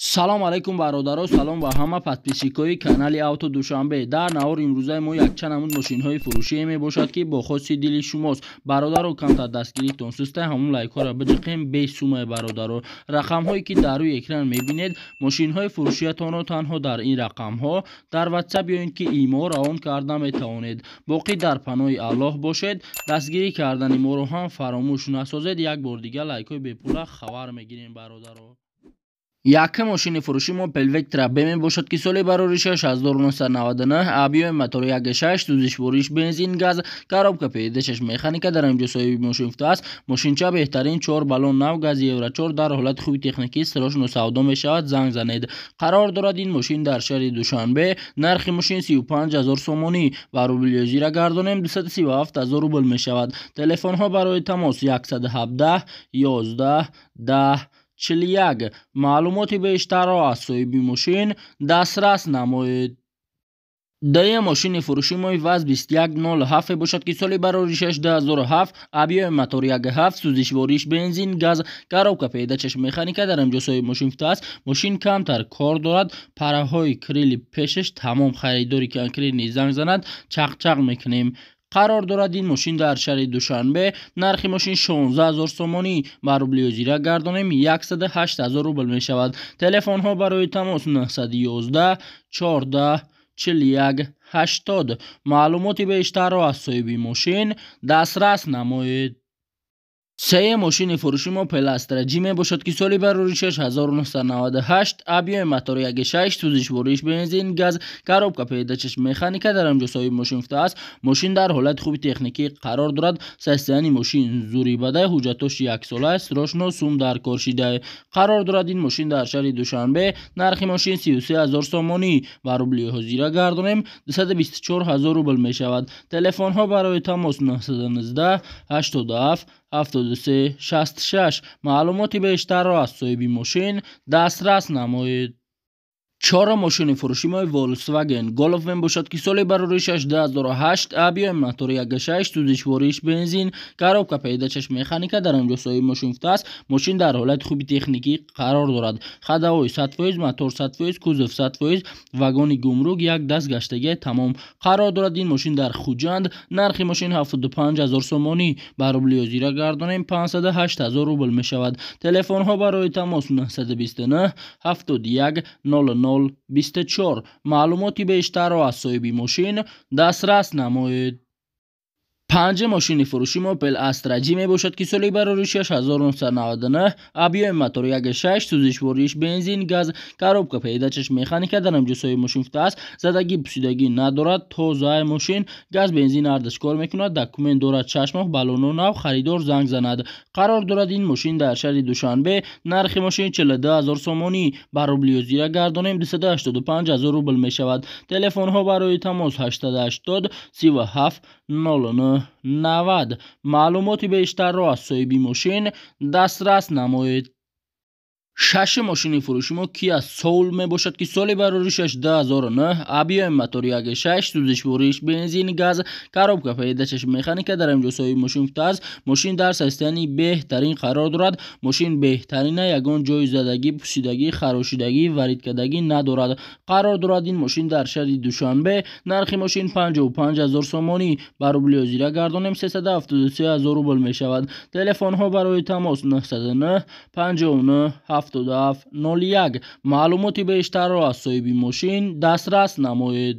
Салом алейкум, бародаро, салом ба ҳама подписчикои канали Авто Душанбе. Дар навори имрӯзаи мо якчанд намуд мошинҳои фурӯшие мебошад, ки бо хоси дили шумост. Бародаро, камтар дастгиритон суста, ҳамун лайкҳоро биҷиқем бесумай. Бародаро, рақамҳое ки дар рӯи экран мебинед, мошинҳои фурӯшиятонро танҳо дар ин рақамҳо дар WhatsApp ё ин ки имо равон карда метавонед. Боқӣ дар паноҳи Аллоҳ бошед, дастгирӣ кардани моро ҳам фаромӯш насозед. Як бор дига лайкҳои бепула хабар мегирем, бародаро. Якум мошини фурӯши мо Опел Вектра Б мебошад, ки соли бароришаш 1999, объёми мотори 1.6, сӯзишвориш бензин, газ, коробка передачаш механика. Дар инҷо соҳиби мошин гуфтааст: мошинча беҳтарин, чор баллон нав, гази евро 4, дар ҳолати хуби техникӣ, срочно савдо мешавад, занг занед. Қарор дорад ин мошин дар шаҳри Душанбе. Нархи мошин 35 000 сомонӣ, ба рубли ҳозира гардонем, 237 000 рубл мешавад. Телефонҳо барои тамос 117 11 10 41. Маълумоти бештарро аз соҳиби мошин дастрас намоед. Дуюм мошини фурӯши мо ВАЗ 2107 мебошад, ки соли бароришаш 2007, объёми мотор 1.7, сӯзишвориш бензин, газ, коробка передачаш механика. Дар инҷо соҳиби мошин гуфтааст: мошин камтар кор дорад, параҳои крили пешаш тамом, харидори конкретный занг занад, чақчақ мекунем. Қарор дорад ин мошин дар шаҳри Душанбе. Нархи мошин 16 000 сомонӣ, ба рубли ҳозира гардонем, 108 000 рубл мешавад. Телефонҳо барои тамос 911 14 41 80. Маълумоти бештарро аз соҳиби мошин дастрас намоед. Сеюм мошини фурӯши мо Опел Астра Ҷи мебошад, ки соли бароришаш 1998, объёми мотори 1.6, сӯзишвориш бензин, газ, коробка передачаш механика. Дар инҷо соҳиби мошин гуфтааст: мошин дар ҳолати хуби техникӣ қарор дорад, состоянии мошин зури бадай, ҳуҷҷатош яксола, срочно сум дар кор шидае. Қарор дорад ин мошин дар шаҳри Душанбе. Нархи мошин 33 000 сомонӣ, ба рубли ҳозира гардонем, 224 000 рубл мешавад. Телефонҳо барои тамос 919 87 73 66. Маълумоти бештарро аз соҳиби мошин дастрас намоед. Чорум мошини фурӯши мо Volkswagen Golf мебошад, ки соли бароришаш 2008, объёми мотори 1.6, сӯзишвориш бензин, коробка передачаш механика. Дар инҷо соҳиби мошин гуфтааст: мошин дар ҳолати хуби техникӣ қарор дорад, ходовой 100%, мотор 100%, кузов 100%, вагони гумрук як даст гаштагия тамом. Қарор дорад ин мошин дар Хуҷанд. Нархи мошин 75 000 сомонӣ, ба рубли ҳозира гардонем, 508 000 рубл мешавад. Телефонҳо барои тамос 929 71 00 24. Маълумоти бештарро аз соҳиби мошин дастрас намоед. Панҷум мошини фурӯши мо Опел Астра Ҷи мебошад, ки соли бароришаш 1999, объёми мотори 1.6, сӯзишвориш бензин, газ, коробка передачаш механика. Дар инҷо соҳиби мошин гуфтааст: задагӣ, пусидагӣ надорад, тозаи мошин, газ, бензин ҳардаш кор мекунад, документ дорад 6 моҳ, баллоно нав, харидор занг занад. Қарор дорад ин мошин дар шаҳри Душанбе. Нархи мошин 42 000 сомонӣ, ба рубли ҳозира гардонем, 285 000 рубл мешавад. Телефонҳо барои тамос 880 37 09 90. Маълумоти бештарро аз соҳиби мошин дастрас намоед. Шашум мошини фурӯши мо Kia Soul мебошад, ки соли бароришаш 2009, объёми мотори 1.6, сӯзишвориш бензин, газ, коробка передачаш механика. Дар инҷо соҳиби мошин гуфтааст: мошин дар состоянии беҳтарин қарор дорад, мошин беҳтарина, ягон ҷои задагӣ, пусидагӣ, харошидагӣ, варидкардагӣ надорад. Қарор дорад ин мошин дар шаҳри Душанбе. Нархи мошин 55 000 сомонӣ, ба рубли ҳозира гардонем, 373 000 рубл мешавад. Телефонҳо барои тамос 909 59 77 01. Маълумоти бештарро аз соҳиби мошин дастрас намоед.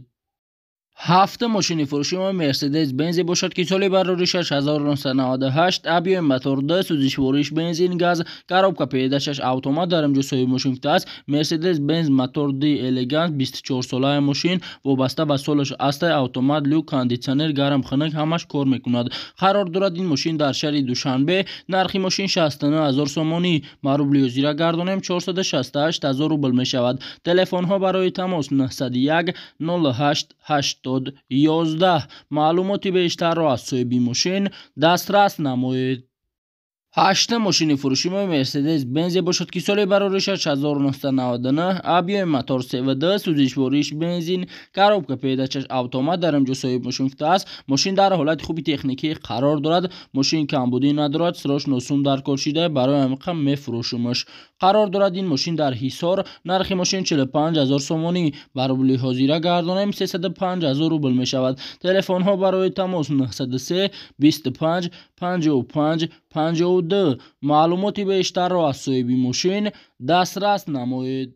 Ҳафтум мошини фурӯши мо Мерседес Бензе бошад, ки соли бароришаш 1998, объёми мотор 2, сӯзишвориш бензин, газ, коробка передачаш автомат. Дар инҷо соҳиби мошин гуфтааст: Мерседес Бенз мотор д элегант, 24 солаи мошин, вобаста ба солаш астай, автомат, люк, кондитсионер, гарм, хунук ҳамаш кор мекунад. Қарор дорад ин мошин дар шаҳри Душанбе. Нархи мошин 69 000 сомонӣ, ба рубли ҳозира гардонем, 468 000 рубл мешавад. Телефонҳо барои тамос 901 08 80 11. Маълумоти бештарро аз соҳиби мошин дастрас намоед. Ҳаштум мошини фурӯши мо Мерседес Бензе бошад, ки соли бароришаш 1999, объёми мотор 3,2, сӯзишвориш бензин, коробка передачаш автомат. Дар инҷо соҳиб мошин гуфтааст, мошин дар ҳолати хуби техникӣ қарор дорад, мошин камбудӣ надорад, срочно сум даркор шуда, барои ҳамин мефурӯшимаш. Қарор дорад ин мошин дар Ҳисор. Нархи мошин 45 000 сомонӣ, ба рубли ҳозира гардонем, 305 000 рубл мешавад. Телефонҳо барои тамос 903 25 55 52. Маълумоти бештарро аз соҳиби мошин дастрас намоед.